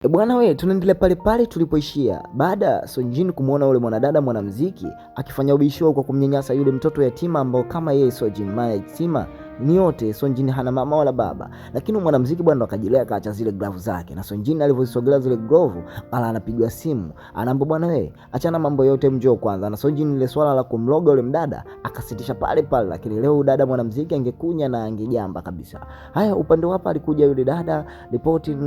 E bwana we, tunaendelea pale pale tulipoishia baada Sonjin kumwona yule mwanadada mwanamuziki akifanya ubisho kwa kumnyanyasa yule mtoto yatima ambao kama yeye Sojin maya yatima ni yote Sonjin hana mama wala baba, lakini mwanamuziki bwana akajilea akaacha zile glavu zake, na Sonjin alivyozisogelea zile glavu, mara anapigwa simu, anaambia bwana we, achana mambo yote, mjoo kwanza. Na Sonjin ile swala la kumloga yule mdada akasitisha pale pale, lakini leo dada mwanamuziki angekunya na angejamba kabisa. Haya, upande hapa alikuja yule dada ripoti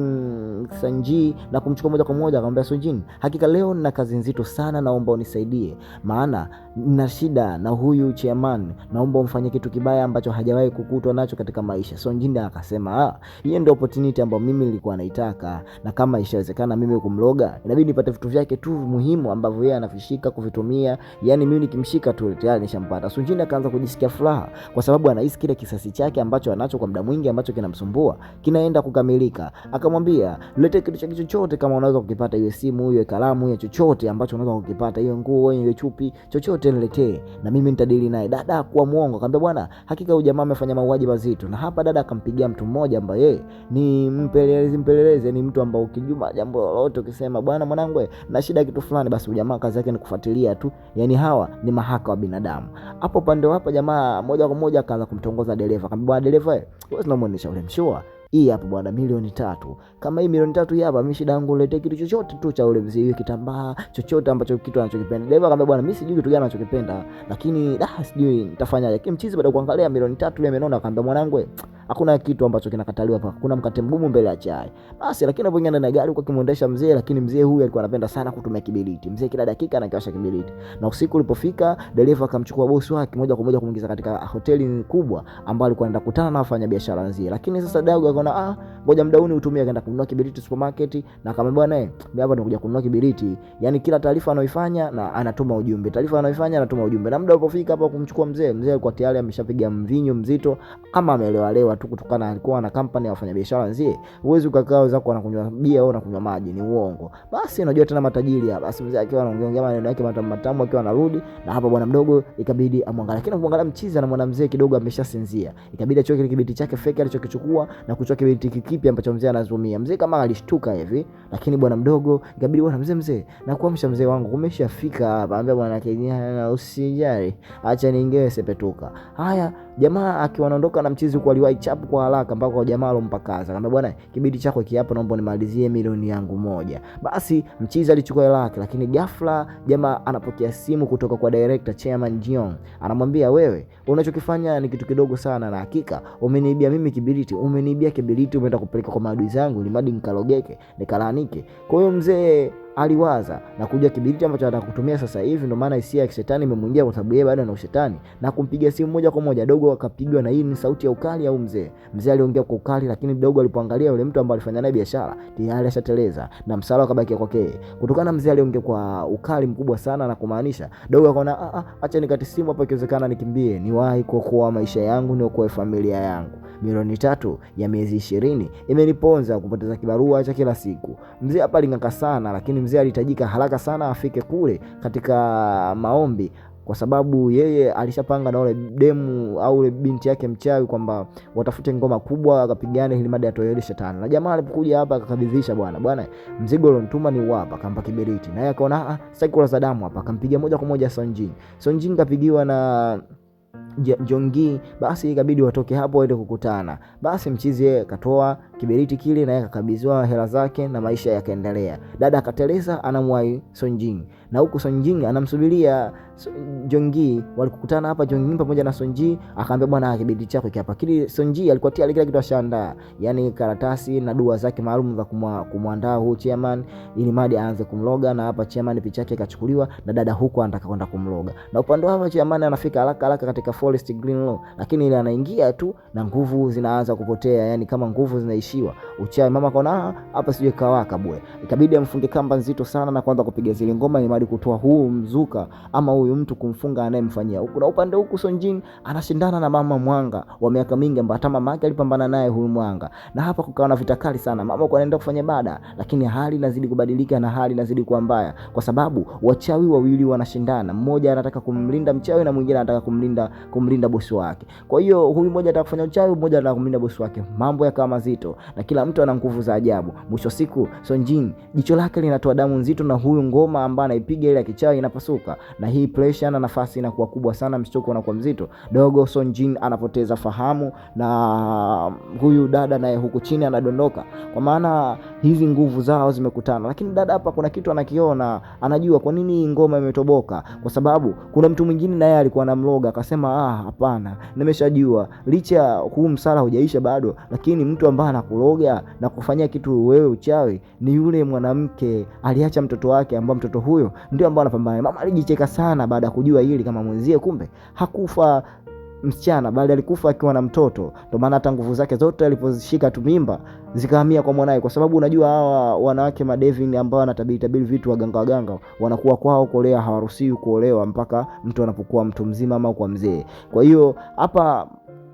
Sanji na kumchukua moja kwa moja, akamwambia Sonjin, hakika leo nina kazi nzito sana, naomba unisaidie, maana nina shida na huyu chairman, naomba umfanye kitu kibaya ambacho hajawahi kukutwa nacho katika maisha. Sonjin akasema ah, hiyo ndio opportunity ambayo mimi nilikuwa naitaka, na kama ishawezekana mimi kumloga, inabidi nipate vitu vyake tu muhimu ambavyo yeye anavishika kuvitumia, yani mimi nikimshika tu tayari nishampata. Sonjin akaanza kujisikia furaha kwa sababu anahisi kile kisasi chake ambacho anacho kwa muda mwingi ambacho kinamsumbua kinaenda kukamilika. Akamwambia lete kitu chake chochote kama unaweza kukipata, iwe simu, iwe kalamu, iwe chochote ambacho unaweza kukipata, iwe nguo, iwe chupi, chochote niletee na mimi nitadili naye. Dada kuwa muongo, akamwambia bwana, hakika huyu jamaa amefanya mauaji mazito. Na hapa dada akampigia mtu mmoja ambaye yeye ni mpelelezi, mpelelezi ni mtu ambaye ukijuma jambo lolote ukisema bwana mwanangu na shida kitu fulani, basi huyu jamaa kazi yake ni kufuatilia tu, yani hawa ni mahaka wa binadamu. Hapo upande hapa jamaa moja kwa moja akaanza kumtongoza dereva, akamwambia bwana dereva, wewe unamuonesha ule mshua hii hapa bwana, milioni 3. Kama hii milioni 3 hii hapa, mimi shida yangu letee kitu chochote tu cha ule mzee, iwe kitambaa chochote ambacho kitu anachokipenda. Dereva akamwambia bwana, mimi sijui kitu gani anachokipenda, lakini da, sijui nitafanyaje. Lakini mchizi baada kuangalia milioni 3 ile amenona, akamwambia mwanangu, hakuna kitu ambacho kinakataliwa hapa, kuna mkate mgumu mbele ya chai. Basi lakini anapoingia ndani ya gari huko akimuendesha mzee, lakini mzee huyu alikuwa anapenda sana kutumia kiberiti. Mzee kila dakika anakiwasha kiberiti. Na usiku ulipofika, dereva akamchukua bosi wake moja kwa moja kumuingiza katika hoteli kubwa ambayo alikuwa anaenda kukutana na wafanyabiashara wenzie. Lakini sasa Dago akaona ah, ngoja muda huu niutumie, akaenda kununua kiberiti supermarket, na akamwambia bwana, mimi hapa nimekuja kununua kiberiti. Yani kila taarifa anaoifanya na anatuma ujumbe, taarifa anaoifanya anatuma ujumbe. Na muda ulipofika hapa kumchukua mzee, mzee alikuwa tayari ameshapiga mvinyo mzito kama amelewalewa tu, kutokana alikuwa na company ya wafanyabiashara wenzie. Huwezi ukakaa wenzako wanakunywa bia au wanakunywa maji, ni uongo. Basi unajua tena matajiri hapa. Basi mzee akiwa anaongea maneno yake matamu matamu akiwa anarudi, na hapa bwana mdogo ikabidi amwangalie, lakini kumwangalia mchizi na mwana mzee kidogo ameshasinzia, ikabidi achoke kile kibiti chake fake alichokichukua na kuchoka kibiti kipi ambacho mzee anatumia. Mzee kama alishtuka hivi, lakini bwana mdogo ikabidi bwana mzee, mzee na kuamsha mzee wangu, kumeshafika hapa. Anambia bwana Kenya, usijali, acha niingie sepetuka. Haya, jamaa akiwa anaondoka na mchizi huko aliwahi chapu kwa haraka mpaka kwa jamaa alompakaza. Akamwambia bwana, kibidi chako hiki hapa, naomba nimalizie milioni yangu 1. Basi mchizi alichukua hela yake, lakini ghafla jamaa anapokea simu kutoka kwa director Chairman Jiong. Anamwambia wewe, unachokifanya ni kitu kidogo sana, na hakika umeniibia mimi kibiriti, umeniibia kibiriti, umeenda kupeleka kwa maadui zangu ili mradi nikalogeke, nikalaanike. Kwa hiyo mzee aliwaza na kuja kibiriti ambacho anataka kutumia sasa hivi, ndio maana hisia ya kishetani imemwingia, kwa sababu yeye bado ana ushetani, na kumpiga simu moja kwa moja. Dogo akapigwa, na hii ni sauti ya ukali au mzee. Mzee aliongea kwa ukali, lakini dogo alipoangalia yule mtu ambaye alifanya naye biashara tayari ashateleza na msala akabakia kwake. Kutokana na mzee aliongea kwa ukali mkubwa sana na kumaanisha, dogo akaona a a, acha nikate simu hapa, ikiwezekana nikimbie, niwahi kuokoa maisha yangu, niokoe familia yangu. Milioni 3 ya miezi 20 imeniponza kupoteza kibarua cha kila siku. Mzee hapa aling'aka sana, lakini mzee alihitajika haraka sana afike kule katika maombi, kwa sababu yeye alishapanga na ule demu au ule binti yake mchawi kwamba watafute ngoma kubwa akapigane ili mada atoe ile shetani. Na jamaa alipokuja hapa akakabidhisha, bwana bwana, mzigo ulionituma ni hapa, akampa kiberiti, naye akaona ah, sitaki kula za damu hapa, akampiga moja kwa moja Sonjin. Sonjin kapigiwa na Jongi, basi ikabidi watoke hapo waende kukutana. Basi mchizi yeye akatoa kiberiti kile na yeye akakabidhiwa hela zake na maisha yakaendelea. Dada akateleza, anamwahi Sonjin, na huku Sonjin anamsubiria Jongi. Walikukutana hapa Jongi pamoja na Sonji, akaambia bwana, kiberiti chako hiki hapa. Kile Sonji alikuwa tayari kila kitu ashaandaa, yani karatasi na dua zake maalum za kumwandaa huyu chairman ili madi aanze kumloga, na hapa chairman picha yake ikachukuliwa na dada huku anataka kwenda kumloga. Na upande wa hapa chairman anafika haraka haraka katika Forest Green Law, lakini ile anaingia tu na nguvu zinaanza kupotea, yani kama nguvu zinaishiwa uchawi. Mama kaona hapa sijui kawaka bure, ikabidi amfunge kamba nzito sana na kuanza kupiga zile ngoma ili madi kutoa huu mzuka ama huyu mtu kumfunga anayemfanyia huku. Na upande huku Sonjin anashindana na mama Mwanga wa miaka mingi ambaye hata mama yake alipambana naye huyu Mwanga, na hapa kukawa na vita kali sana. Mama kwa anaenda kufanya ibada, lakini hali inazidi kubadilika na hali inazidi kuwa mbaya, kwa sababu wachawi wawili wanashindana, mmoja anataka kumlinda mchawi na mwingine anataka kumlinda kumlinda bosi wake. Kwa hiyo huyu mmoja anataka kufanya uchawi, mmoja anataka kumlinda bosi wake. Mambo yakawa mazito na kila mtu ana nguvu za ajabu. Mwisho siku Sonjin jicho lake linatoa damu nzito, na huyu ngoma ambaye anaipiga ile ya kichawi inapasuka, na hii pressure na nafasi inakuwa kubwa sana, mshtuko unakuwa mzito. Dogo Sonjin anapoteza fahamu na huyu dada naye huku chini anadondoka, kwa maana hizi nguvu zao zimekutana. Lakini dada hapa kuna kitu anakiona, anajua kwa nini ngoma imetoboka, kwa sababu kuna mtu mwingine naye alikuwa anamloga, akasema ah, hapana, nimeshajua licha huu msala hujaisha bado, lakini mtu ambaye anakuloga na kufanyia kitu wewe uchawi ni yule mwanamke aliacha mtoto wake, ambao mtoto huyo ndio ambao anapambana. Mama alijicheka sana baada ya kujua hili kama mwenzie kumbe hakufa msichana bali alikufa akiwa na mtoto. Ndio maana hata nguvu zake zote alipozishika tu mimba zikahamia kwa mwanae, kwa sababu unajua hawa wanawake madevin ambao wanatabiri tabiri vitu, waganga waganga, wanakuwa kwao Korea hawaruhusiwi kuolewa mpaka mtu anapokuwa mtu mzima ama kwa mzee. Kwa hiyo hapa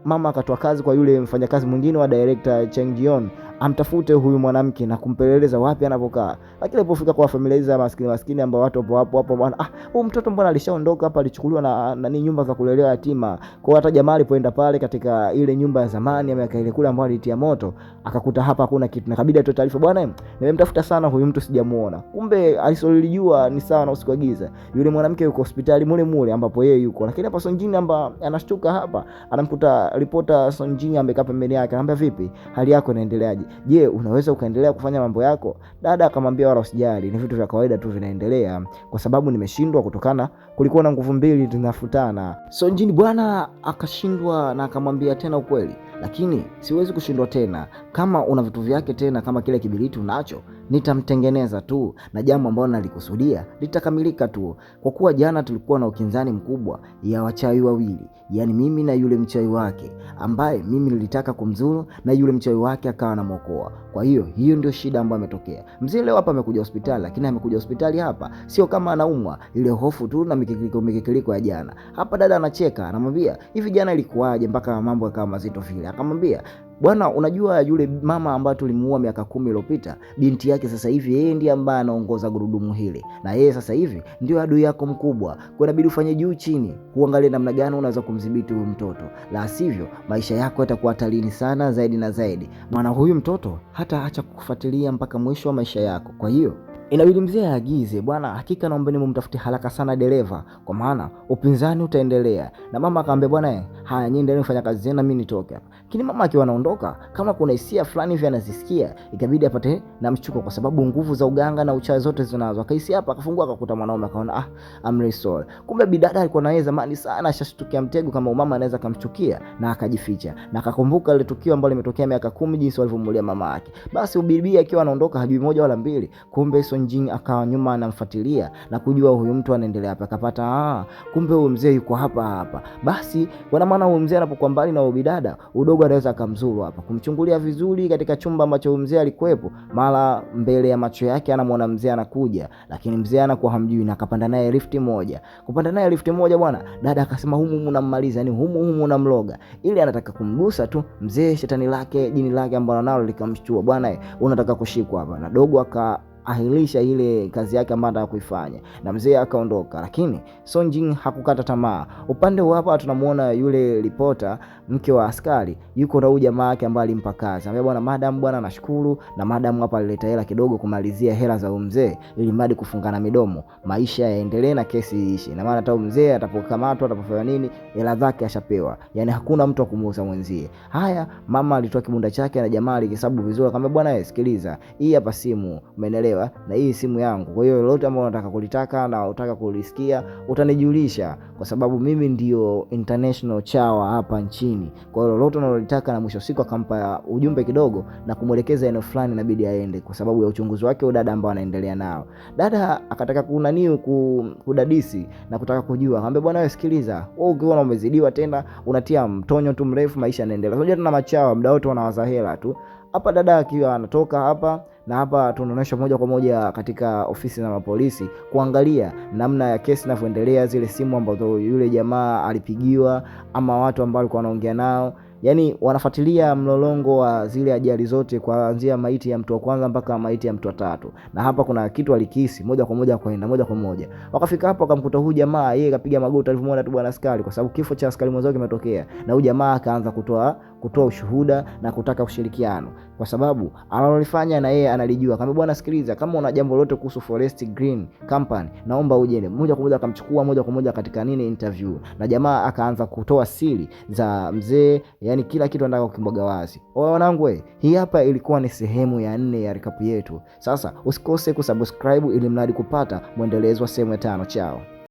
mama akatoa kazi kwa yule mfanyakazi mwingine wa director Cheng Jion amtafute huyu mwanamke na kumpeleleza wapi anapokaa. Lakini alipofika kwa familia za maskini maskini ambao watu wapo hapo hapo, bwana, ah, huyu mtoto mbona alishaondoka hapa, alichukuliwa na nani, nyumba za kulelea yatima. Kwa hata jamaa alipoenda pale katika ile nyumba ya zamani ya miaka ile kule ambayo alitia moto, akakuta hapa hakuna kitu, na kabidi atoe taarifa, bwana, nimemtafuta sana huyu mtu sijamuona. Kumbe alisolijua ni sawa na usiku wa giza. Yule mwanamke yuko hospitali mule mule ambapo yeye yuko. Lakini hapa Sonjin amba anashtuka hapa, anamkuta ripota Sonjin amekaa pembeni yake, anamwambia vipi, hali yako inaendeleaje? Je, unaweza ukaendelea kufanya mambo yako? Dada akamwambia wala usijali, ni vitu vya kawaida tu vinaendelea, kwa sababu nimeshindwa kutokana, kulikuwa na nguvu mbili zinafutana. Sonjin bwana akashindwa na akamwambia tena ukweli, lakini siwezi kushindwa tena. Kama una vitu vyake tena, kama kile kibiriti unacho, nitamtengeneza tu, na jambo ambalo nalikusudia litakamilika tu, kwa kuwa jana tulikuwa na ukinzani mkubwa ya wachawi wawili, yani mimi na yule mchawi wake ambaye mimi nilitaka kumzuru na yule mchawi wake akawa anamwokoa. Kwa hiyo hiyo ndio shida ambayo imetokea. Mzee leo hapa amekuja hospitali, lakini amekuja hospitali hapa sio kama anaumwa, ile hofu tu na mikikiliko ya jana. Hapa dada anacheka, anamwambia hivi, jana ilikuwaje mpaka mambo yakawa mazito vile? Akamwambia bwana, unajua yule mama ambaye tulimuua miaka 10 iliyopita, binti yake sasa hivi yeye ndiye ambaye anaongoza gurudumu hili, na yeye sasa hivi ndio adui yako mkubwa. Kwa inabidi ufanye juu chini, uangalie namna gani unaweza kumdhibiti huyu mtoto, la sivyo maisha yako yatakuwa hatarini sana zaidi na zaidi, maana huyu mtoto hata acha kukufuatilia mpaka mwisho wa maisha yako. Kwa hiyo inabidi mzee aagize, bwana, hakika naombeni mumtafute haraka sana dereva, kwa maana upinzani utaendelea. Na mama akamwambia, bwana, haya nyinyi endeleeni kufanya kazi zenu, mimi nitoke hapa. Lakini mama akiwa anaondoka, kama kuna hisia fulani hivi anazisikia, ikabidi apate na mshtuko, kwa sababu nguvu za uganga na uchawi zote zinazo. Akahisi hapa, akafungua, akakuta mwanaume, akaona ah, I'm really sorry. Kumbe bidada alikuwa na yeye zamani sana, ashashtukia mtego kama umama anaweza kumchukia, na akajificha, na akakumbuka ile tukio ambalo limetokea miaka 10, jinsi walivyomuulia mama yake. Basi ubibi akiwa anaondoka, hajui moja wala mbili, kumbe Sonjin akawa nyuma anamfuatilia na kujua huyu mtu anaendelea hapa, akapata ah, kumbe huyu mzee yuko hapa hapa. Basi kwa maana huyu mzee anapokuwa mbali na ubidada, udogo anaweza akamzuru hapa, kumchungulia vizuri katika chumba ambacho huyu mzee alikuwepo. Mara mbele ya macho yake anamuona mzee anakuja, lakini mzee anakuwa hamjui, na akapanda naye lifti moja. Kupanda naye lifti moja bwana, dada akasema humu humu nammaliza, yani humu humu namloga. Ili anataka kumgusa tu mzee, shetani lake jini lake ambalo nalo likamshtua, bwana unataka kushikwa hapa. Na dogo aka ahirisha ile kazi yake ambayo anataka kuifanya, na mzee akaondoka. Lakini Sonjin hakukata tamaa. Upande wa hapa tunamuona yule ripota mke wa askari yuko na huyu jamaa yake ambaye alimpa kazi. Anambia bwana, madam bwana nashukuru, na madam hapa alileta hela kidogo kumalizia hela za mzee ili mradi kufungana midomo, maisha yaendelee na kesi iishe. Na maana hata mzee atapokamatwa atapofanya nini, hela zake ashapewa, yani hakuna mtu akumuuza mwenzie. Haya, mama alitoa kibunda chake na jamaa alikihesabu vizuri, akamwambia bwana, sikiliza, hii hapa simu, umeelewa, na hii simu yangu. Kwa hiyo lolote ambalo unataka kulitaka na unataka kulisikia utanijulisha, kwa sababu mimi ndio international chawa hapa nchini. Kwa hiyo lolote unalolitaka. Na mwisho siku akampa ujumbe kidogo na kumwelekeza eneo fulani inabidi aende kwa sababu ya uchunguzi wake dada ambao anaendelea nao. Dada akataka kunani kudadisi na kutaka kujua, akamwambia bwana, wewe sikiliza, wewe ukiona umezidiwa tena unatia mtonyo tu mrefu, maisha yanaendelea. Unajua tuna machawa muda wote wanawaza hela tu. Hapa dada akiwa anatoka hapa na hapa tunaonyeshwa moja kwa moja katika ofisi za mapolisi kuangalia namna ya kesi inavyoendelea, zile simu ambazo yule jamaa alipigiwa ama watu ambao alikuwa wanaongea nao. Yani wanafuatilia mlolongo wa zile ajali zote kuanzia maiti ya mtu wa kwanza mpaka maiti ya mtu wa tatu, na hapa kuna kitu alikihisi moja kwa moja kwenda moja kwa moja. Wakafika hapo wakamkuta huyu jamaa, yeye kapiga magoti alivyomwona tu bwana askari, kwa sababu kifo cha askari mwenzake kimetokea, na huyu jamaa akaanza kutoa ushuhuda na kutaka ushirikiano, kwa sababu analolifanya na yeye analijua. Kama bwana, sikiliza, kama una jambo lolote kuhusu Forest Green Company naomba uje. Moja kwa moja akamchukua moja kwa moja katika nini interview, na jamaa akaanza kutoa siri za mzee, yani kila kitu anataka kukimwaga wazi. Wanangu we, hii hapa ilikuwa ni sehemu ya 4 ya recap yetu. Sasa usikose kusubscribe ili mradi kupata mwendelezo wa sehemu ya 5. Chao.